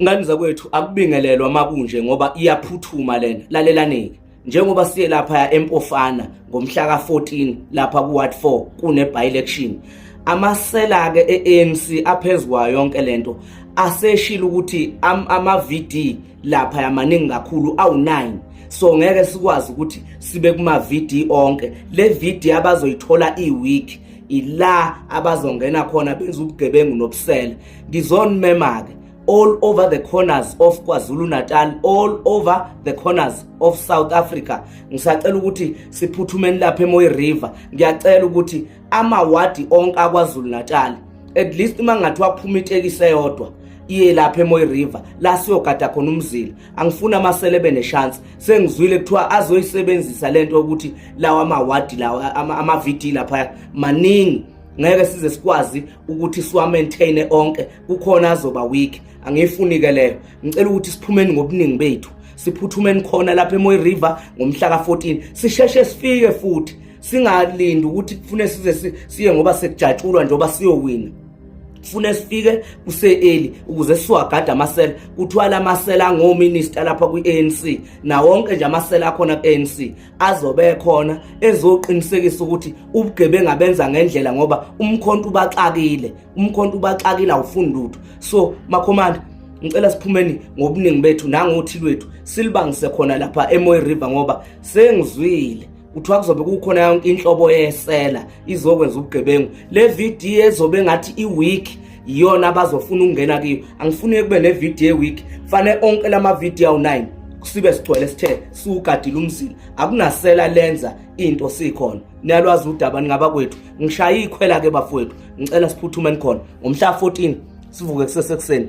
Ngane zakwethu, akubingelelwa makunje ngoba iyaphuthuma lena. Lalelanike, njengoba siye lapha eMpofana ngomhla ka-14 lapha ku-ward 4 kune by election, amasela ke e-ANC aphezukwayo yonke lento aseshilo ukuthi ama-VD lapha yamaningi kakhulu, awu-9, so ngeke sikwazi ukuthi sibe kuma-VD onke. Le VD abazoyithola i-week ila abazongena khona benza ubugebengu nobusela. Ngizonimema-ke all over the corners of KwaZulu Natal, all over the corners of South Africa. Ngisacela ukuthi siphuthumeni lapha eMooi River. Ngiyacela ukuthi amawadi onke akwaZulu Natal, at least uma ngathiwa kuphuma itekisi eyodwa iye lapha eMooi River la siyogada khona umzila. Angifuni amasele bene-chance. Sengizwile kuthiwa azoyisebenzisa lento ukuthi lawa amawadi lawa ama-VD lapha maningi, ngeke size sikwazi ukuthi siwa-maintain onke, kukhona azoba weak. Angiyifuni ke leyo. Ngicela ukuthi siphumeni ngobuningi bethu, siphuthumeni khona lapha eMooi River ngomhla ka-14, sisheshe sifike futhi singalindi ukuthi kufune size siye ngoba sekujatshulwa njengoba siyowina. Fune sifike kuse-early ukuze siwagada amasela. Kuthiwa la masela angominister lapha kwi-ANC nawonke nje amasela akhona ku-ANC azobe khona ezoqinisekisa ukuthi ubugebengu abenza ngendlela, ngoba umkhonto ubaxakile, umkhonto ubaxakile, awufuni lutho. So makhomanda, ngicela siphumeni ngobuningi bethu nangothi lwethu, silibangise khona lapha eMooi River, ngoba sengizwile kuthiwa kuzobe kukhona yonke inhlobo yesela izokwenza ubugebengu. Le VD ezobe ngathi i-weak iyona abazofuna ukungena kiyo. Angifuni kube ne-VD e-weak, fanele onke lama VD awu-9 sibe sigcwele, sithe siwugadile umzila, akunasela lenza into sikhona. Niyalwazi udaba ningabakwethu. Ngishaya ikhwela ke bafowethu, ngicela siphuthumeni khona ngomhla 14, sivuke kusesekuseni.